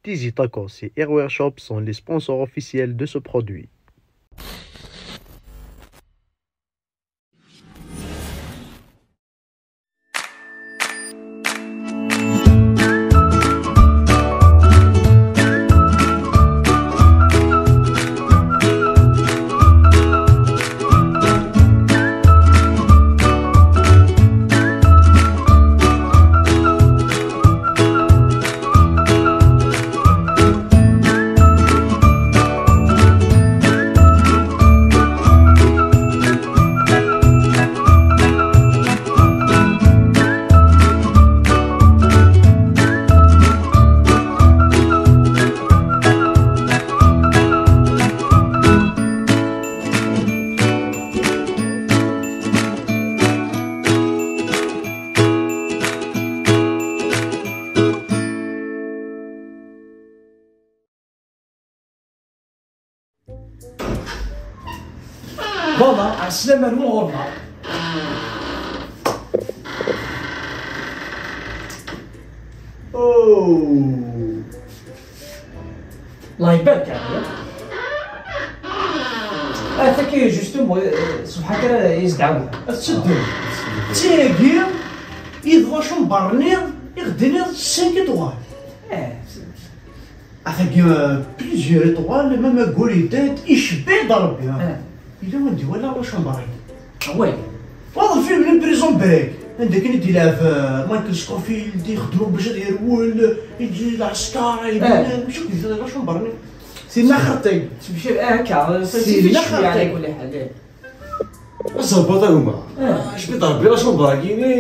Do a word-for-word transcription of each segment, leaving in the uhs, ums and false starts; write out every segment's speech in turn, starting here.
Dizzy Tacos et Airware Shop sont les sponsors officiels de ce produit. Voilà, ɛeslama-nwen ɣur-neɣ. Oh. الله يبارك عليك. Ah, tagi, justement, euh, subḥan Allah, yezdeɣ. Ad teddu. D tagi i d la chambre-nni i ɣ-d-tenniḍ cinq étoiles. Eh. Atagi, euh, plusieurs étoiles, même aggur yedda-d, icebbeḥ-d Rebbi, ah. Ah. Yella wanda i walaɣ la chambre-agi. Ah ouais. Waḍ lfilm n Prison Break, anda kan i d-ilɛeb, euh, Michael Scofield, ixeddem bac ad yerwel, yeǧǧa lɛesker, ah, yebna, mačči akk di la chambre-nni. Tinna xaṭi. Tmecci, ah, akka, tinna xaṭi. Ala kulli ḥal, eh. Aẓerbaṭ a gma. Ah. Icebbeḥ-d Rebbi la chambre-agi-ni.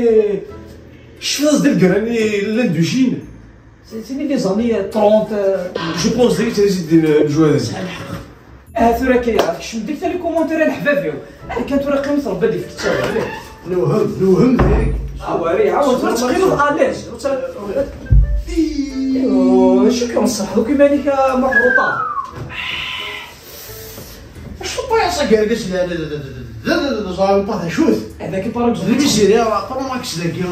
Cfiɣ-as-d lgran-nni llan d ucin. C'est, c'est les années trente, euh. Je pense dayen ttazin-d lejwayeh-nsen. Ah, tura akka, kcem dik tali commentaire a leḥbab-iw. Ah, kan tura qqim trebba-d ifk ttawal. Newhem, newhem deg. Ah, wari, ɛawed, tura teqqimeḍ à l'aise. Acu kan ṣṣeḥ, akk iman-ik a Muḥruṭa. Acu ṭṭaya-s agergaz la, la, la, la, la, la, la, ẓer pas d acu-t. Hadaaki par exemple. D miziri, par max dagi.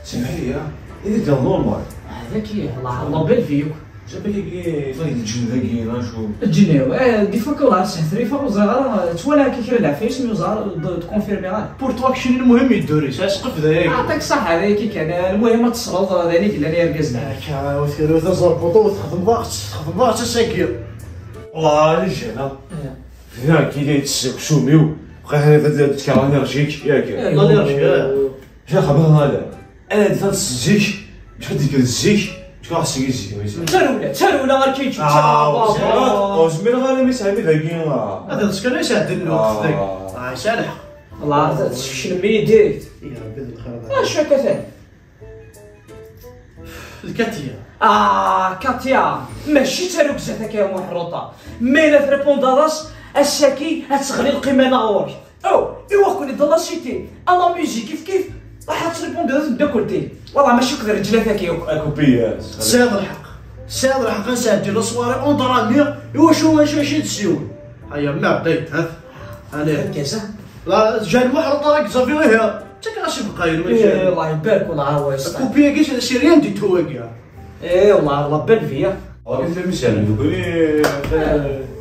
Semḥ-iyi, i d-idiḍ normal. Hadaaki, la, la belle vie akk. Jabek-agi, ma deg lǧenn dagi, neɣ acu? Lǧenn-iw, eh, des fois kan ur ẓriɣ ara, ur ẓriɣ ara, ttwalaɣ akka kra n leɛfayes, mi ur ẓriɣ ara, d-, d-confirmiɣ ara. Pour toi, keččini lmuhim yeddur-it, asqef d ayagi. Aɛṭik ṣṣeḥḥa, d ayagi kan, lmuhim ad tesleḍ, d ayen i yellan i yergazen. Akka, ur tgerrud aẓerbuṭ, ur txedmeḍ aɣ-tt, txedmeḍ aɣ-tt ass-agi. Wah, d lǧenn-a. Eh. Dinna, akka i la yettess uksum-iw, bɣiɣ ad, ad, ad d-kkreɣ l'allergie-k, yak? Eh, l'allergie, eh. Yak, xabeɣ ɣala. Ad d-tfeḍ zik, bac ad d-tekker zik, bac ad d-tekker zik. D tarewla, d tarewla, ar kečč, ah, ur zmireɣ ara mi sɛiɣ dagi. Ad d-tesker i sɛeddi n lweqt dagi. Ah, yesɛa lḥeqq. Wallah, tessekcem-iyi direct. Ya Rebbi d lxir. Acu akka tani? D Katia. Ah, Katia, mačči d tarugza-t akka a Muḥruṭa. Ma yella trépondre-as, ass-agi ad teɣli lqima-nneɣ ɣur-k. Oh, i wakken i d la cité, à la musique, kif kif, raḥ ad trépondre d tmeddakelt-ik. Wallah, mačči akk d rreǧlat-agi akk. Akupi, yes. Tesɛiḍ lḥeqq. Tesɛiḍ lḥeqq, ad nesɛeddi la soirée entre amis, i wacu, wacu, wacu i d-ssiwen? Aya, merde, ha? Allez. Argaz-a? La, Ǧal Muḥruṭa, Xavi, ihi. Ttakeɣ-as ibeqqayen, mačči. Eh, Allah ibarek, wallah, wa yesɛa. Akupi-agi, c'est, c'est rien du tout, wagi. Eh, wallah, la belle vie, hein. Ɣer-i tlamis yeɛni deg wani, eh,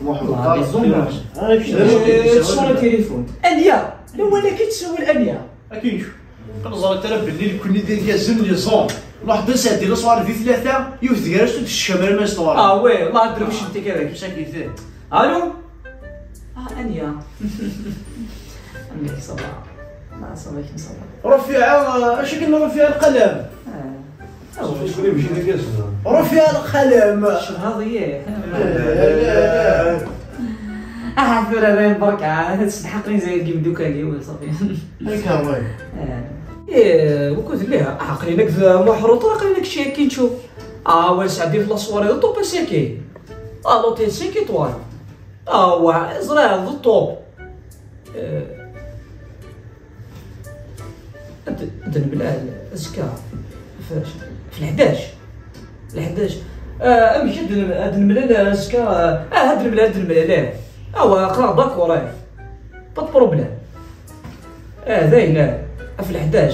Muḥend. Wallah, des hommages. Ah, kečč d acu? Eh, sur le téléphone. Anya, la wala ki tsawel Anya. Akken. Kan ẓrant ara belli nekkni d irgazen n les hommes. Nruḥ d nseɛdi la soirée di tlata, yiwet gar-as ur d-tecci ara ma s-tewɛer. Ah, ouais, wallah, drewcent akka dagi. Sakit, eh. Allô? Ah, Anya. Amek, ça va? Ah, ça va, ça va. Rafiɛa, acu kan Rafiɛa lqalam? Ah. Rafiɛa lqalam. Cebhaḍ, yah. Ah, tura dayen berka, ah, tesdeḥ aql-i zay deg imeddukal-iw, ṣafi. Akka, way. Ah. Eh, wukud lliɣ? Ah, aql-i nekk d Muḥruṭ, aql-i nekk ci akin tšu. Ah, wa sɛeddi la soirée d top ass-agi. Ah, l'hôtel cinq étoiles. Ah, wa, ẓriɣ, d top. Eh, ad, ad nemlal azekka f, f lḥdac. Lḥdac. Ah, amek ad nem-, ad nemlal azekka? Ah, ad nemlal, ad nemlal, eh. Awa, aql-aɣ d'accord, eh. Pas de problème. Eh, dayen, eh, f lḥdac.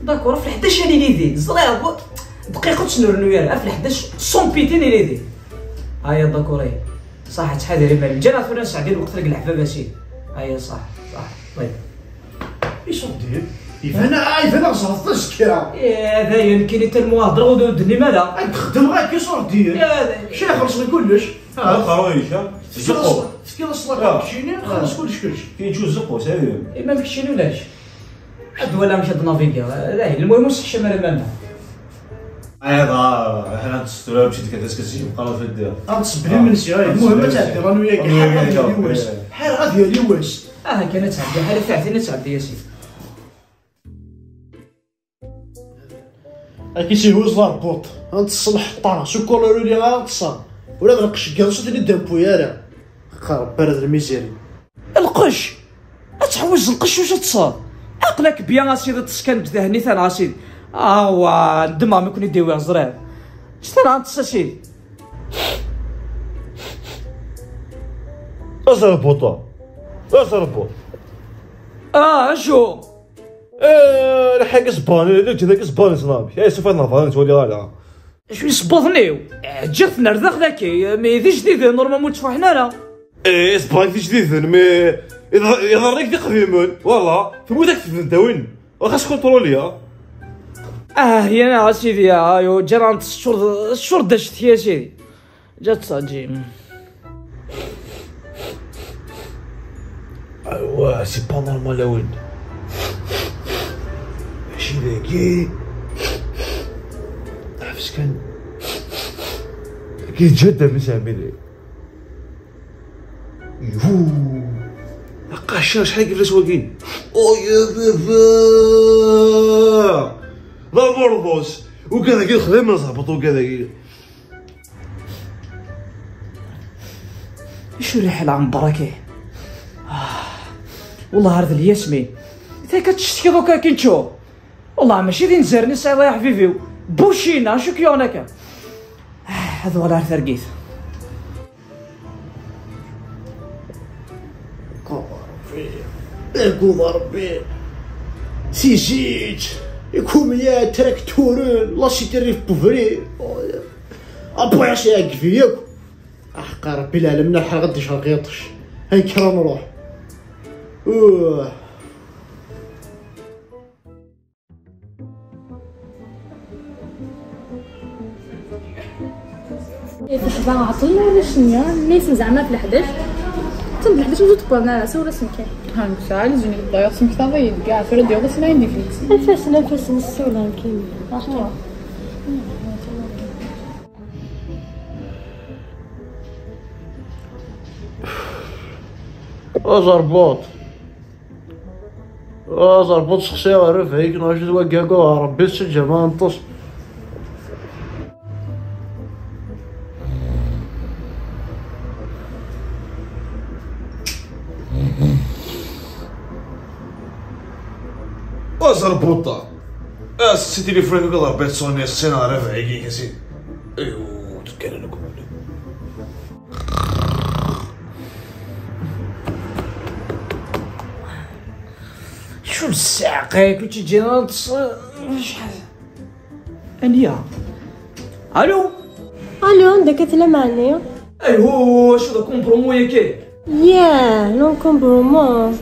D'accord, f lḥdac ad nili din. Ẓriɣ, wa-, دقيقة تسنرنو يا ألف لحداش، صون بيتين إلي دي. هيا داكوري. صح، تحذر يا مالك. جانا ثورة نسعدي الوقت لك الحباب أسيد. هيا صح، صح. طيب. ايش ردير؟ يبان، آه، يبان غزرت الزكرة. إيه، هذا يمكن يتلمو هضرة ودو دني مالا. أي تخدم غير كي صور دير. يا هذا. شي خلص من كلش. آه، خرويش، ها؟ تفكي الصلاة، تفكي الصلاة آه. كابتشيني، خلص آه. كلش كلش. كي تجوز زقو، سير. إيه، ما مكشيني ولاش؟ عاد ولا مشى نافيغي. لا، المهم وسخ شمال الماما. ايضا احنا نستورا باش ديك الناس كتجي بقى في الدير. غتصبري من سي، المهم تعدي رانو ياك. حال غادي يولي واش. حال غادي يولي واش. اه، كانت تعدي حال فاتني تعدي يا سيدي. هاكي شي هوز لاربوط. غنتصل حطها شو كولورو اللي غنتصل. ولا غنقش كاع شو تدير دابو يا لا. خرب برد الميزيري. القش. اتحوز القش واش تصاب؟ عقلك بيان اسيدي تسكن بذهني ثان اسيدي. اوا ندم ما كون يديوي زرير. شتا عند الساسيدي؟ ازربوطه. ازربوط. اه شو؟ ايه، الحق زباني، اللي جدك زباني صنابي. ايه، سوف نظرت ولي غالا. شوي صبوطنيو. جات نرداخ ذاكي، مي ذي جديد نورمالمون تفوحنا لا. ايه، صباغي في جديد، مي يظهر، يظهر لك دي قديمون، والله، في مودك تبدا وين؟ واخا شكون طروليا؟ اه، يا انا سيدي، ايو، جرانت الشور، الشور دشت يا سيدي. جات صاجي. ايوا، سي با نورمال يا ولد. ماشي داكي. عرفت كان كيتجدى من زعما. يوه. لقى الشاش شحال كيفاش واقفين. او يا بابا. لا مرضوس. وكذا كي خدم زعبط وكذا كي. شو ريح العنبر كي؟ آه. والله هذا الياسمين. تا كتشتكي دوكا كي نشوف. والله ماشي دين زرني سي رايح فيفيو. بوشينا، شو كيون هكا؟ آه، هذا ولا عرف رقيت. كوضا ربي، كوضا ربي. سي زيت، يكون يا تراكتورون، لا سيتي ريف بوفري. ابويا شي ياك فيك. احقا ربي العالمين، الحال غدي شهر غيطش. هاي كرا نروح. اوه. إيه، تحضر عطلنا ولا شنيا؟ نيس زعما في الحداش. تم الحداش وجدت بوانا راسي ولا سمكان. ها، نسعى لزوين الضيوف سمكتاضي، كاع في راديو، بس ما عندي فليكس. الفاس، الفاس، نسولا كاين. أزربوط. أزربوط سخسي غير فيك، ناجد وقاقو، ربي السجا ما نطس. أزربوطة. آه، سي تليفونك يقدر بيت سوني السيناريو في عينيك يا سيدي. ايوا، تتكلم لكم. شو الساعة؟ كنت جينا نتص-، شحال؟ انيا. الو. الو، عندك تلمعني؟ ايوا، شو ذا كومبرومو يا كي؟ ياه، نو كومبرومو.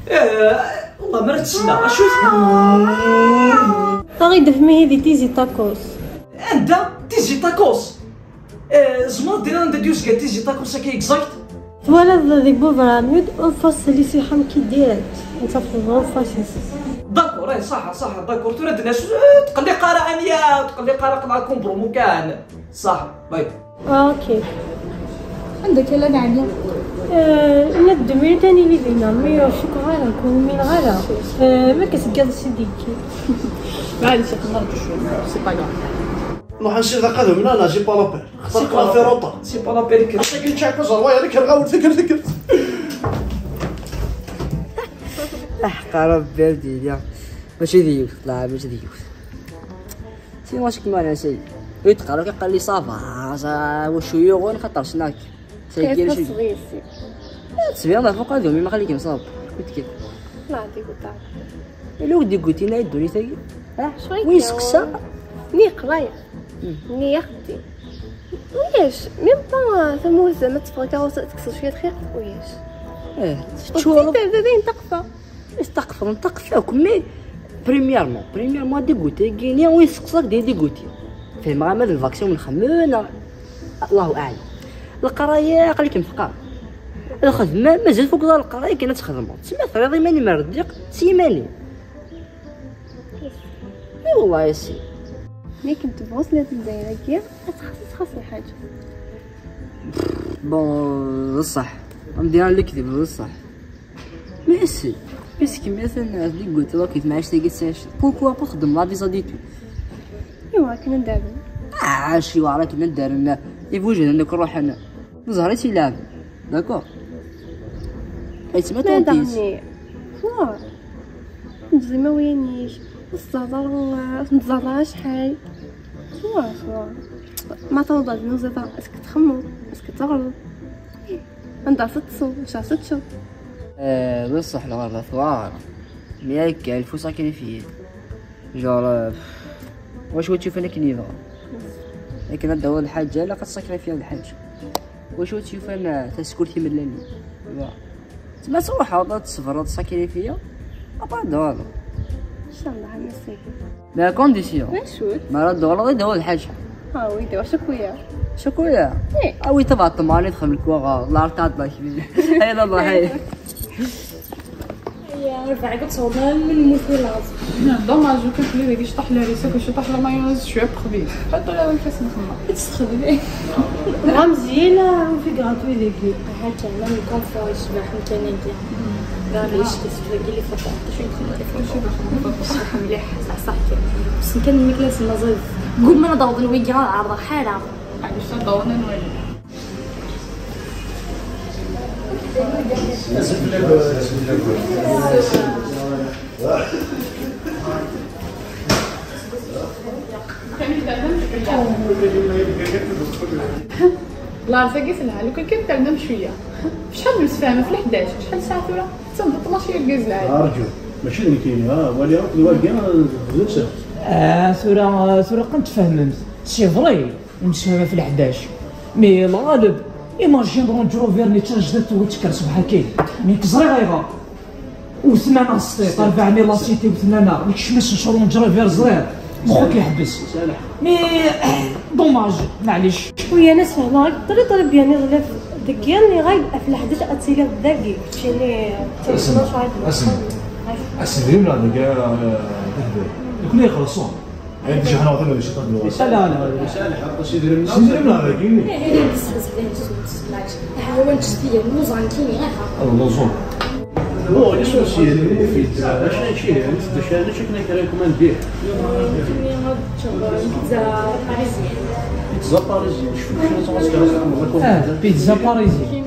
إيه، والله ما راه تسنى. شوف. باغي دفمي هذه تيزي تاكوس. عندها تيزي تاكوس. إيه، زمان دينا عندها ديوس قال تيزي تاكوس كي اكزاكت. ولا ذي بوفرا ميد اوفاس لي سي حم كي ديرت. انت في اوفاس. داكور، إيه، صح، صح، داكور. ترى الناس، إيه، تقول لي قرا انيا، تقول لي قرا قناه كومبرومو كان. صح، باي. اوكي. عندك لا دعية؟ آه، لا الدمير تاني اللي فينا، مي شكرا لكم، مي الغلا. آه، ما كسقط سيديكي. معليش، خلينا نرجعو شوية، سي با غراف. نروح نشري ذا قدم، لا، لا، جي با لابيل. خسرت سي با لابيل. روطا. سي با لابيل كرا. عطيك نشاك وزر، ويا ذكر غاور، ذكر، ذكر. احقر ربي يا وديدي. ماشي ديوث، لا، ماشي ديوث. سي واش كيما انا سي. يتقرا كيقول لي صافا، صا-، وشو يغون خاطر شناك. سي كاين شي. كيف صغير سي. تسمي الله فوق هذو، ما خليك مصاب. قلت كيف. لا، دي قلت. لو دي قلتي لنا الدنيا تاعي. ها؟ شوية وين كاون. سكسا؟ ني قراية، ني يا خدي. وياش ميم با تموز ما تفرك او تكسر شويه دقيق. وياش ايه تشورب. تقفى. استقفر نتقفاك مي بريميرمون بريميرمون ديغوتي كيني ويسقسك دي ديغوتي. فهم غا ماذا الفاكسيون من خمونا. الله اعلم. القرايه قال لك مفقار. الخدمه مازال فوق دار القرايه كاينه تخدموا تسمى ثريض ايماني ما رديق سيماني. اي والله يا سي. مي كنت بغوص لازم دايره كيا. تخصص خاص الحاجه. بون بصح ندير على الكذب بصح. مي سي بيسك مثلا هذيك قلت لك كيف معاش تلقى ساش بوكو ابو خدم لا فيزا ديتو. ايوا كنا ندابو. عاشي وراك ما ندار لنا. يبوج هذاك نروح انا. زهري تيلعب. داكور. حيت ما ما تونتيش. دامني. فوا. نزي ما وينيش. الزهر، الزهر شحال. فوا، فوا. ما توضع نزي اسك تخمو، اسك تغلط. عندها ست شهور، شهر ست شهور. آه، بصح الغرض ثوار. مي هكا الفو ساكريفيي. جور، آه، واش هو تشوف انا كنيفا؟ لكن هاد هو الحاجة، لا قد ساكريفيي الحاجة. واش هو تشوف انا تسكرتي من لاني؟ وا. تما صراحة، هذا تصبر، هذا ساكريفيي. ابا دور. ان شاء الله، انا سيدي. لا كونديسيون. ما شوت. ما راه دور، غير دور الحاجة. ها، ويدي، واش كويا؟ شكويا؟ إيه. اوي تبع الطماني دخل الكوغا، الله تعطى كبير. هاي لا، الله، هاي. يا ربع قد صورنا من المثيرات. دوماج، كان في اللي شطح لها ريسك وشطح لها مايونيز شويه بخبيث. حتى لو كاس مخمر. تستخدمي. راه مزيانه وفي غراتوي لي كي. هاكا ما من كونفور يشبع حمتاني كي. لا ليش كتفكري اللي فطر. شو يدخل لك؟ شو يدخل لك؟ صح مليح، صح صح كي. بس كان الماكله تما زايد. قول ما نضرب الويكا عرضه حاله. علاش نضرب نولي؟ الله يرزقك يسهل، لو كان كان تعلم شويه. شحال من سفانه في ال حداش؟ شحال ساعه ثورة؟ حتى ب اثناش يركز العالم. ارجو. ماشي اللي كاين، ها، ولي راك دوا كاين. زوج ساعات. آه، ثورة، ثورة، كنت فهمت. سي فري. ونشهى في ال حداش. مي الغالب، ايماجين رونج روفير اللي تشارجدت وتكر صباح كي. مي كزري غيغا. وثمانة السطيط، أربعة مي لاسيتي وثمانة. مي كشمش شرونج روفير زرير. مخك يحبس. مي، آه، دوماج، معليش. ويا ناس هنا، طري طري بيان يغلف. دكيان اللي غايب في ال حداش اتسيلي داكي. شيني، اسم، اسم. اسم، يمنع دكيان، آه، تهدي. يكون يخلصون. هاي ديجا حنا وطن باش يطلعوا. لا، لا، لا. سيدي المنهى كاين. هي اللي بصح زعما نسمع تسمعش. هو نشتي الموزان كاين غير. اللوزون. هو ليسونسيال المفيد. اش هادشي؟ اش انا كنت ريكومانديه؟ بيتزا باريزيان. بيتزا باريزيان. شوف شنو صوص كان. اه، بيتزا باريزيان.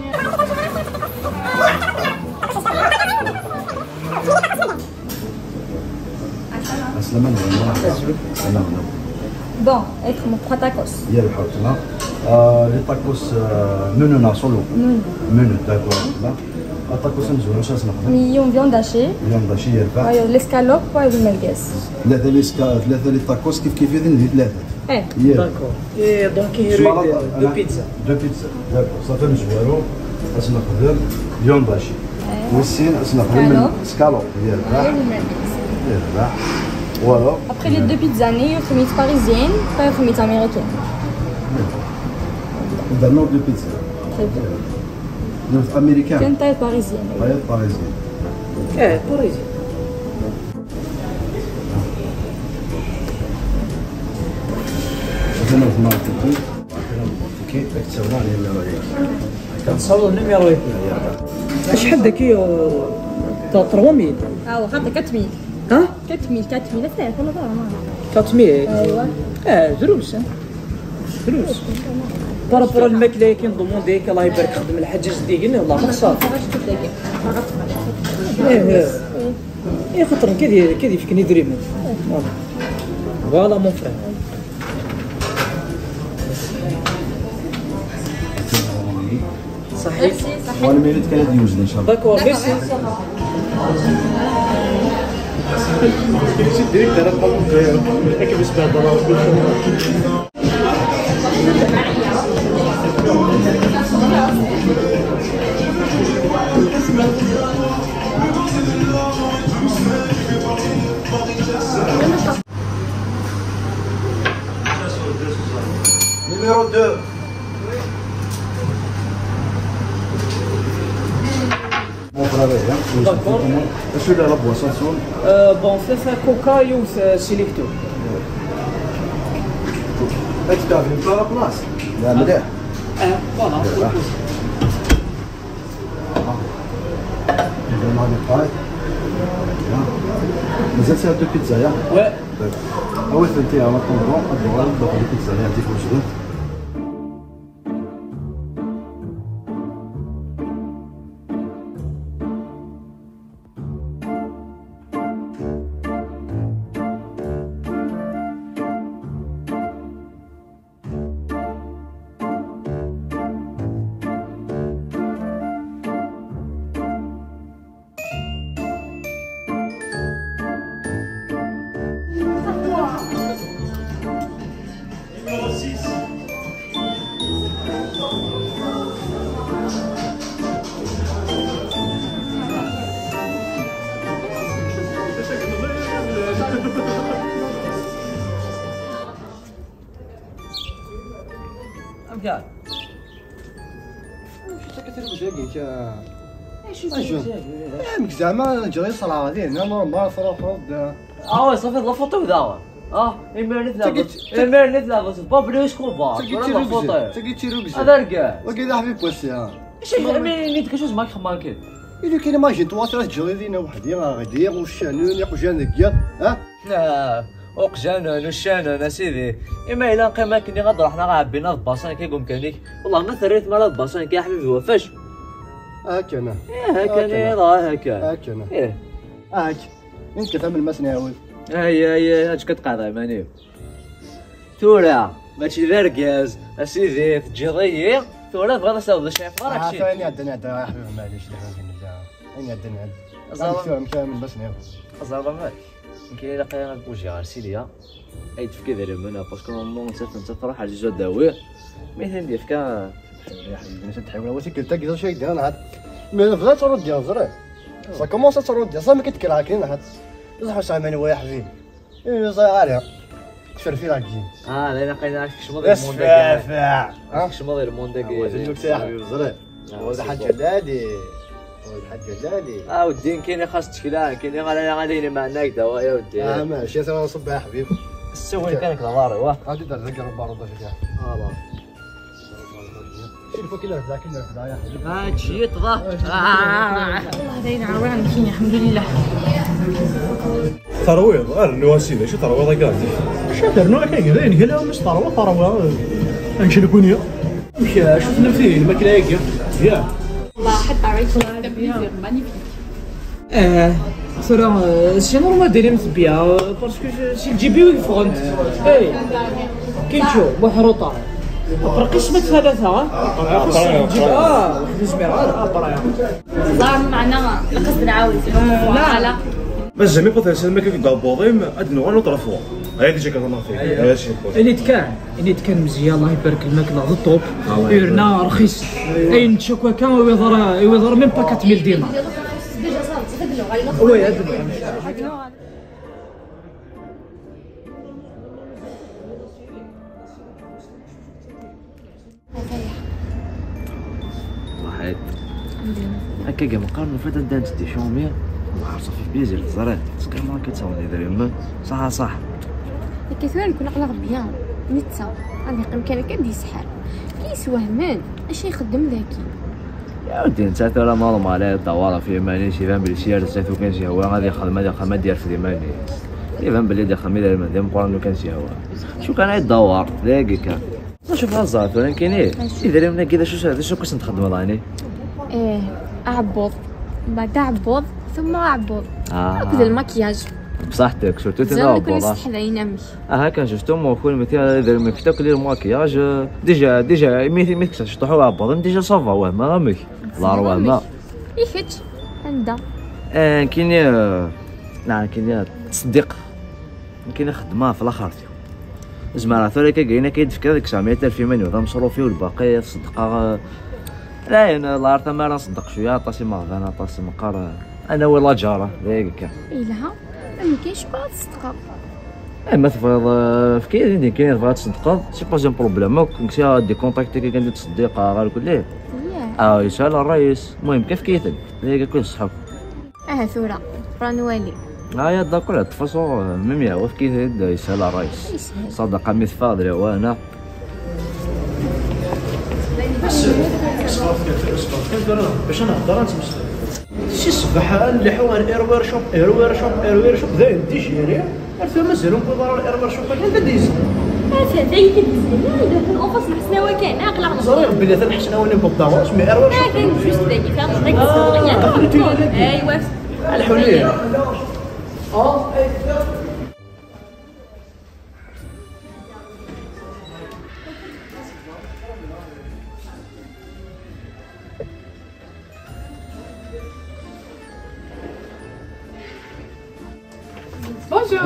السلام عليكم. السلام عليكم. Bon, et pour trois tacos. يا الحوت، لا. آه، لي تاكوس، آه، منو نا سولو. منو. منو، داكور، لا. التاكوس مزوين، واش اسمك؟ ميون فيون داشي. فيون داشي، يا الفا. ايوا، ليسكالوب، ايوا، المرقاس. ثلاثة ليسكا-، ثلاثة لي تاكوس، كيف كيف يدن لي ثلاثة. ايه. يا. داكور. اي دونك يريد دو بيتزا. دو بيتزا. داكور، صافي مزوارو. اسمك خدم. فيون داشي. ويسين اسمع، سكالوب. سكالوب، يا رباح. يا رباح. Voilà. Après les deux pizzas, il y a une parisienne, pas une américaine. Dans le nord de pizza. Très bien. North American. C'est une taille parisienne. Taille parisienne. ايه، باريزي. هنا في ماركتي. كي اكتبنا على النمرة. كنصور النمرة. شحال داكي؟ آه، تا trois mille. اه، واخا تا quatre mille. ها؟ Quatre mille، quatre mille، لا، فيها كل ضرر، ما. Quatre mille. ايوا. اه، دروس، ها؟ دروس. بارابور الماكلة كي ندوموندي، الله يبارك، خدم الحاج زديقين، والله ما خسر. ايه، ايه. ايه، خاطر كي دي-، كي ديفكني دريمن. Voilà. Voilà, mon frère. صحيح. Merci, صحيح. One minute كان يوجد إن شاء الله. D'accord, merci. C'est direct à la première. Numéro deux. Bon, bravo, hein. Oui, d'accord. Est-ce que la boisson sonne? Euh, bon, c'est ça, coca et c'est selecto. Est-ce que tu as vu pas la place? Là, mais là. Euh, voilà. Voilà. Voilà. Voilà. مازال ساعة البيتزا، يا؟ Ouais. طيب. أول ثنتين، أنا كنت أدور على البيتزا، يعطيك وجبة. Regarde. شو تاكل تلفزيون كيك يا؟ ايش أجل. تلفزيون؟ يا عمك زعما جري صلاة هذه هنا نورمال تروحوا ب- اه، وي، صافي، لا فوتو داور. اه، ايميرنت لا تاكل- فوتو. ايميرنت لا فوتو. با بلي شكون با؟ تاكل ولا لا تلفزيون. فوتو. تاكل تلفزيون. هذا رجال. وكذا حبيب بوسي، ها. ايش يعني، مين تكشوز ماك خمان كده؟ إذا كان ما جيت واسرة جري دينا وحدي، غادي وشانون يقجان ذكيا، ها؟ آه، أقجانون وشانون أسيدي. إما إلا نقيم أكني غاد رحنا غا عبينا الباصان كي قوم كانيك. والله ما ثريت مال الباصان كي يا حبيبي هو فاش. هاك أنا. إيه، هاك هاك أنا، أنا. إيه، هاك. هاك أنا. إيه. هاك. إنت كثر من المسنى يا ولد. أي، أي، أي، هاك كتقاضى ماني. ثورة، ماشي ذا ركاز، أسيدي، تجي ضيي. ثورة، بغا نساوي شي فرق آه، شي. ثاني عندنا، عندنا، يا حبيبي، معليش، دابا نبدا. ثاني عندنا، عندنا. زعما. كامل، كامل بس نعاود. زعما مالك. يمكن إلا قينا نبوجي على سيليا. أي تفكي ذا لمنا، باسكو نورمالمون نسافر، نسافر، حاجة جا داوي. مي ثاني دير فكا. يا حبيبي، نسيت تحاول، هو سيكل تاكي، شي ديال هاد. مي لا، بغات ترد ديال زري. سا كومونس ترد ديال، صافي كتكرا كاين هاد. بصح سامعني ويا حبيبي. إيه، صاي عالية. تفرفي راك جيم. آه، لا، لا، قايل عارف كشمض بس الموندا كاع. فا، فا. ها؟ كشمض الموندا كاع. هو زلمك يا حبيبي، زري. آه، هو سي الحاج بون. جلالي. هو الحاج جلالي. آه، ودي كاين اللي خاص تشكيلة، كاين اللي غالي، غالي اللي ما عندك دواء يا ودي. آه، ماشي، أنا نصب يا حبيبي. السوين كانك لافاري، واه. غادي دار لك ربع ربع كاع. آه، لا. شوف كي لعب، كي لعب، يا حبيبي. هادشي يطلع. آه. والله داير عوان كاين، الحمد لله. ترويض، غير نو اسيدي، شو ترويض كاع؟ شو درنا كاع؟ داين قال لهم مش ترويض، ترويض. انشلكونيا. مش شفنا فيه الماكله هيك. يا. الله حتى عيش. مانيفيك. آه، ثورة، آه، سي نورمال ديري مثبيه، آه، باسكو سي الجي بي وي فرونت. اي. كيتشو، محروطة. ابرا قسمة ثلاثة، ها؟ ابرا قسمة. اه، واحد الزمير، آه، ابرا. زعما معنا القصد العاوز. آه، لا. Voilà. Mas jamais pas ça, mais que dans le problème, à de nous, on le trouve. Allez, déjà, quand on a fait. Allez, c'est bon. اللي تكان، اللي تكان مزيان، الله يبارك، الماكلة هذا الطوب. الله يبارك. يرنا رخيص. اي نتشكوى كان ويضر، ويضر من باكات ميل دينار. وي، هذا. صحيت. هكا كاع مقارنة فاتت دانت دي شومير. والله صافي بليزير تزرع. سكر ما كتصور لي داير يما. صح، صح. هكا ثوان نكون على غبيان. نتا. غادي يقيم كان كان دي سحر. كي يسوى همان. اش يخدم ذاكي؟ يا ودي، انت ترى نورمال، هاي الدوارة فيه مانيش يبان بلي شي رزات وكان شي هو غادي يخدم، غادي يخدم، غادي يرفد يماني. يبان بلي داخل ميدان المدينة مقارنة كان شي هو. شو كان هاي الدوار؟ دايقي كان. شوف هاد الزهر، ولكن ايه، اش؟ إذا لم نجد شو، شو، شو كنت نخدم راني؟ ايه، اعبر. بعد اعبر، ثم اعبر. آه. هكذا المكياج. بصحتك، شفتو تنا زعما نكون عبورة. نستحلى ينامش. اه، هكا شفتو ما كل مثلا إذا لم يفتك لي المكياج، آه، ديجا، ديجا، مي، مي كسر شطحو عبورة، ديجا صافا، واه، ما رمك. لا، رواه، ما. يحج عندها. آه، كاين، آه، نعم، كاين، آه، Ttṣeddiqeɣ. Nekkin xeddmeɣ ɣef laxert-iw. Zemreɣ tura akka, ayen akka i d-tefkiḍ deg tesɛemya alef iman-iw d ameṣruf-iw, lbaqi ad ṣeddqeɣ. Dayen, lɛar tama ara nṣeddeq cwiya, aṭas imeɣban, aṭas meqqar. Ad nawi laǧara, d ayagi kan. Yelha, amek i cukkeɣ ad ṣeddqeɣ. Eh, ma tebɣiḍ, eh, efk-iyi-d-in kan, tebɣiḍ ad tṣeddqeḍ, c'est pas un problème akk, nekk si ad d-ikontakti kan, kan di ttṣeddiqeɣ ɣer kulli. Ah, yesɛa ṛṛay-is. المهم, efk-iyi-ten. D ayagi akk i ṣṣeḥ akk. Aha tura, ṛa nwali. Ah, ya, d'accord, de toute façon, euh, même ya, efk-iyi-t-id, yeshel ṛṛay-is. Yeshel. Ṣadaqa mi teffeɣ d lawan-a. Bac ad nehder, ad nettmeslay. Si ṣṣbeḥ, ad nleḥḥu ar Air Workshop, Air Workshop, Air Workshop, dayen, d ijiri. Ar tura mazal ur newwiḍ ara Air Workshop, akken d ad yezdi. Atan, d ayen i d-yezdi. Anda-ten? Ufas Lḥesnawa kan, aql-aɣ ẓriɣ belli atan Lḥesnawa n Beddaɣus, mais Air Workshop. Atan just dagi, fehmeḍ, dagi. Ah, ẓriɣ. Aywa. Alḥu lih. Bonjour.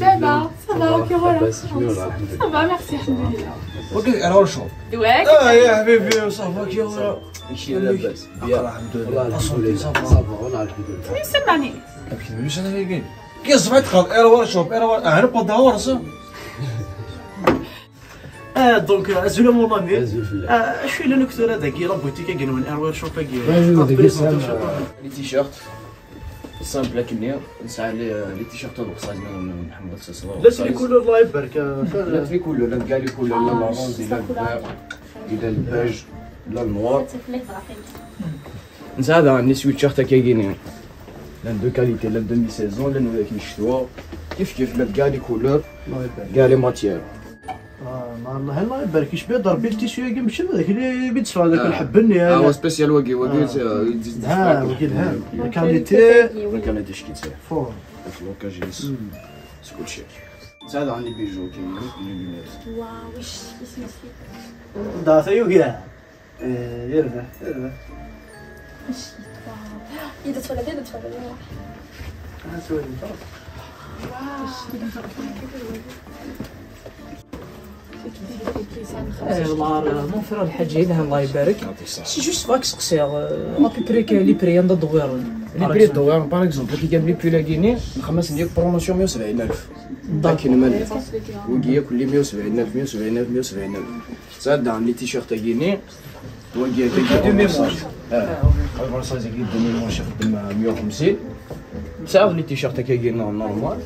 Ça va? Ça va, ça va, merci, alhamdulillah. Ok, alors chaud. Ouais. Ah, ya habibi, ça va, كي راك؟ ماشي لاباس. Bien. الحمد لله. La santé, ça va. Ça va, والله الحمد لله. Oui, c'est Mani. كي سمعت قال Air Workshop, Air Workshop, انا بدا ورسم. Ah, donc, euh, azul a mon ami. Azul fell-ak. Ah, acu yellan akk tura dagi, la boutique-agi-nwen, Air Workshop-agi? Les t-shirts, simple akkenni, nesɛa les, les t-shirts oversize, ma nḥemmel accessoires. Llant les couleurs, Allah ibarek, euh, llant les couleurs, llant كاع les couleurs, la l'orange, la le vert, la le beige, la le noir. Nesɛa daɣen les sweatshirts akkagini. Llan de qualité, llan demi-saison, llan wid-ak n ccetwa. Kif kif, llan kkaɛ les couleurs, kkaɛ les matières. Ah, ma Allah, Allah ibarek, icbi-d Rebbi le tissu-agi, mačči d akli i d-sfeɣ dak lḥebb-nni, ah, wa spécial wagi, wagi, ah, wagi lhan. La qualité. La qualité, je kiffe. Fort. Flocage, yes. Hmm. C'est cool, chic. Nesɛa daɣen les bijoux, كاين les lunettes. Waouh, وش اسمه؟ Da, tayuga. Eh, yerbeḥ, yerbeḥ. Mačči ṭṭfeɣ. Ida tfalad, ida tfalad. Ah, tura. Eh, والله، mon frère الحاج يلها، الله يبارك. C'est juste بغيت نسقسي، euh, à peu près كاين les prix عند الدوير. Les prix الدوير، par exemple, كي كان les prix لاكيني، نخمس ندير promotion مية وسبعين ألف. D'accord. لكن مال ويجي ياكل لي مية وسبعين ألف، مية وسبعين ألف، مية وسبعين ألف. ساعد عن les t-shirts تاكيني. ويجي ياكل لي deux mille moins cher. اه. Oversize يجي deux mille moins cher، خدم مية وخمسين. ساعد les t-shirts تاكيني normal.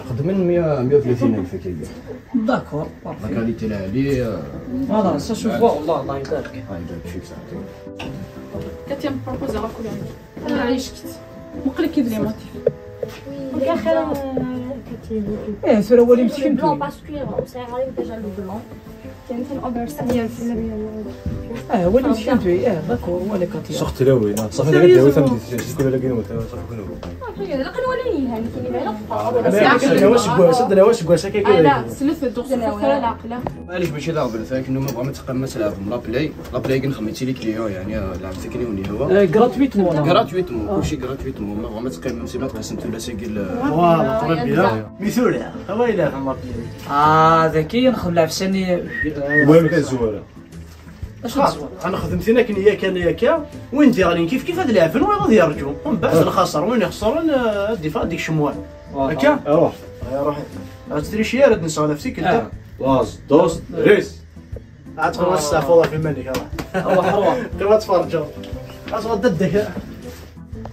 خدم مية، مية وثلاثين ألف كيجي. D'accord، parfait. La qualité العالية، آه. Voilà، ça se voit، والله، الله يبارك. الله يبارك فيك صاحبي. كاتيا بروبوزي لا كولور. انا عايشكت. مقلك كيف لي موتيف. ايه، سورة ولي مسكين. Blanc parce que on s'est arrivé déjà le blanc. كاين في الأوبر سيريال في المدينة. اه، ولي مسكين توي، اه، d'accord، ولا كاتيا. صح تلاوي، نعم. صافي، دابا داوي تم ديت، كل لا كاين وتا، صافي كنو. لا كنولي هاني كاين بلا. انا واش كوا، صدنا واش كوا، ساكي كاين. لا، سلف الدور، سلف العقله. معليش، ماشي ضرب الفاك، انه ما بغا ما تقمص لعبهم لا بلاي. لا بلاي كنخمم تي لي كليون، يعني، آه، لعب ثكني وني هو. آه، gratuitement، آه. Gratuitement، آه. كلشي gratuitement، ما بغا ما تقيم، سي ما تقسم ولا سجل. Voilà، طلب بها. ميثوريا، هو إلى الله بيها. آه، ذكي، نخلع في سني. المهم كان زوارة. اش خلاص، نزوار؟ غنخدم ثينا كنيا كان ياكا، وين ديالين كيف كيف هاد العفن وين غادي يرجو. ومن بعد الخسر، وين يخسرن، آه، الدفاع ديك شموال. آه. هكا؟ روح. آه، روح. غتدري شي راه نسى على فتيك انت. آه. واز، دوز، ريس. عاد خلاص، آه. صافي، الله في منك، ها. الله حرام. كما تفرجوا. اش غدا الدكا؟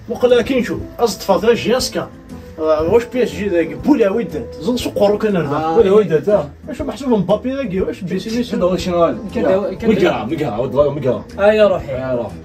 وقال لك نشوف، اصطفى جي اس كا. آه، واش بي اس جي ذاك؟ بولا ودات. زل سوق قرو كان هنا. آه. بولا ودات، آه. واش محسوب مبابي ذاك؟ واش بي سي ميسي؟ كدور شنو هذا؟ كدور، كدور. مقرع، مقرع، عاود الله مقرع. آه، يا روحي. يا روحي.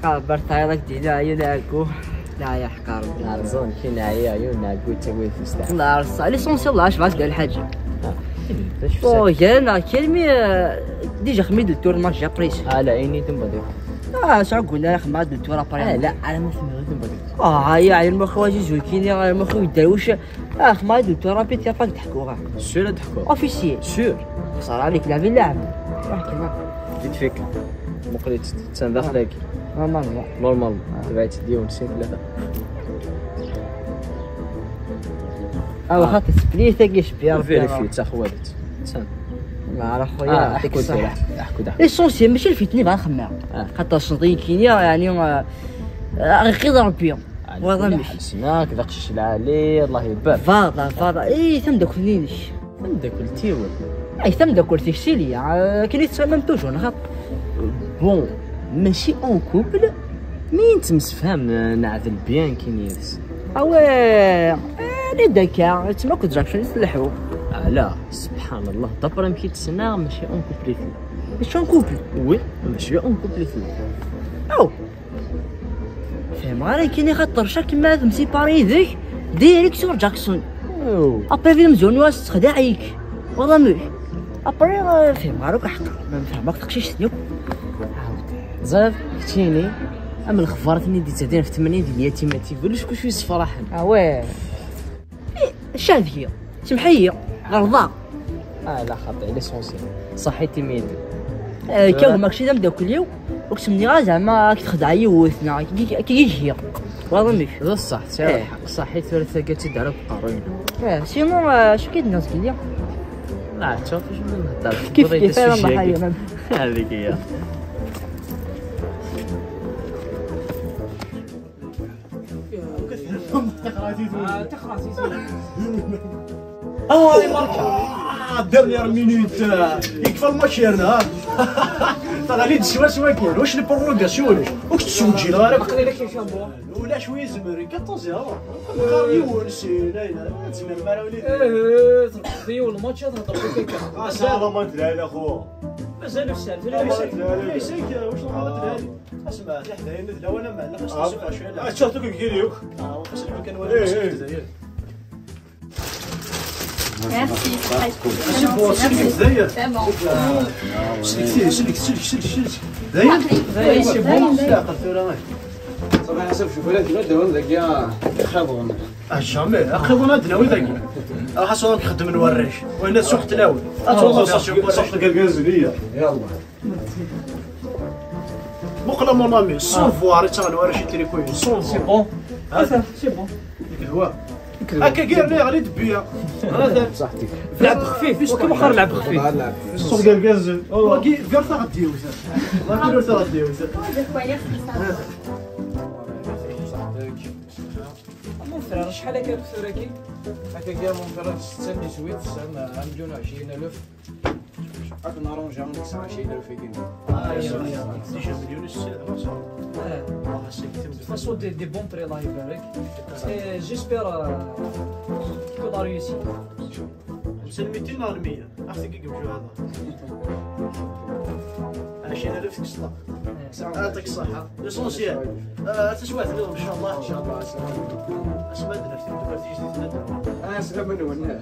حقا برتايلك دينا عيون عكو. لا يا حقا ربي. لا، زون كي نعيا عيون عكو تسوي في مستعمل. لا، رصا. ليسونسيال، لا، اش بغات قال الحاجة؟ Bon, gan, ah, quel, mais, euh, déjà خمي دكتور ما جا بريس. Ah, la, ini tu mbadi. Ah, ça goût là خمي دكتور après. Ah, la, على ما سمعوا tu mbadi. Ah, هيا على المخ واجي زوكيني، على المخ يدروش. Ah, خمي دكتور رابيد يا فاك تحكوها. Sûr تحكوها. Officiel. Sûr. صار عليك la ville là. روح كيما. Vite fait. مقلت تسان داخلك. Normalement. Normalement. تبعت ديون سين ثلاثة. Ah, واخا تسبليتك يا شبير. Vérifier تاخوالت. تسان. لا، راه خويا، آه، يعطيك احكوا الصحة. احكوا، احكوا. L'essentiel ماشي الفتنة بغا نخمم. آه. خاطر الشنطة كينيا، يعني، آه، آه، غير ربي. آه، والله كل مش. حسناك، ذاك الشيء العالي، الله يبارك. فاضة، فاضة. إيه، ثم داك فنينش. ثم داك التيول. إيه، ثم داك التكسيلية. آه، كان يتسمم توجور، نخاف. Bon، ماشي en couple، مين تمسفهم، آه، نعذل bien كي نيرس. أوي، آه، لي داكا، تما كنت جاكشن يتلحو. آه، لا، سبحان الله، دابرا مشيت تسنى، ماشي en couple. ماشي en couple. Oui، ماشي en couple. أو. فهم غير كيني خاطر شاك ما تمسيباري يديك ديريكت سور جاكسون. أو. أبري فيلم زون واس تخدع عليك. والله مش. أبري، آه، فهم غير حق. ما نفهمك تقشيش سنيو. عاود. زاف كتيني. أما الخبارات اللي ديتها داير في ثمانين ديال اليتيمات، يقول لك كلشي يصفى راحل. آه، واه. إيه، الشهد هي. سمحي لي. غلطة. آه، لا، خاطي، l'essentiel. صحيتي ميدي. آه، كاو ماكشي دام داك اليوم. وكتمني غا زعما كتخدع يوثنا، كي، كي، كي يجي. والله مش. هذا الصح، تعرف إيه. الحق. صحيت ولا تلقى تدعى بقارون. آه، sinon، آه، شو كيدنا زكية؟ لا، تشوف شو من نهضر. كيف، بغيت كيف، أنا السوجي الله هكا. حيران. هذيك هي. آه، تخراسي. آه، آه، dernière minute. آه، يكفى الماتش يا رنا، ها؟ تغاليد شوي شوي كاين. واش les prolongations ولا واش؟ واش تسوجي الغرب؟ ولا شوي زمري، quatorze heures. نهار يول سي، لا، لا، لا، تسمع المراولي. إيه، ترقصي والماتش تهضر فيك هكا. آه، ça va، ما تدري على خو. مازال الساعة، لا، لا، لا، لا. واش نهار تدري؟ اسمع، لا، لا، لا، وأنا ما، لا، خاصني آه، نسوق شوية، لا. آه، شفتك كيريوك. آه، وخاصني كان ولا إيه، إيه. زايد. Merci. C'est bon, c'est bon. C'est bon. سلك، سلك، سلك، سلك، سلك. داير؟ داير، c'est bon. لا، قلت له، صافي، حسب، شوف، ولا ديما دوام داك يا خابون. آه، jamais. أخي، ولا دناوي داك. آه، خاصو نخدم نوريش. وهنا سوق تلاوي. آه، آه، صح، صح، صح، صح. صح، قال، قال زبية. يلا. بقلا mon ami، sans voir، يتغلوا راه شي تريكوي، sans voir. C'est bon. هذا. C'est bon. هو. هكا كاع اللي غليت بيا. هذا. صحتك. لعب خفيف، كيما خر لعب خفيف. الصوت قال قال زين. هو كي قال غديو. ما كيلو غديو. صحتك. Mon frère، شحال هكا الدكتور هكي؟ هكا كاع mon frère، ستة مية سويت، ستة مية، مليون وعشرين ألف. هاك نارونجي عندك تسعة وعشرين ألف كيلو. آه، يا، يا. ديجا مليون وستمية، ما شاء الله. آه. والله سي كتب. De toute façon، des, des bons prix، الله يبارك. Et j'espère, euh, que la réussite. خمسمية دينار المية. عرفتي كي قبلوا هذا؟ عشرين ألف تكسطة. يعطيك الصحة. L'essentiel. آه، تسوات اليوم إن شاء الله. إن شاء الله. اسمع، درت، درت، درت، درت. آه، سلام من هنا.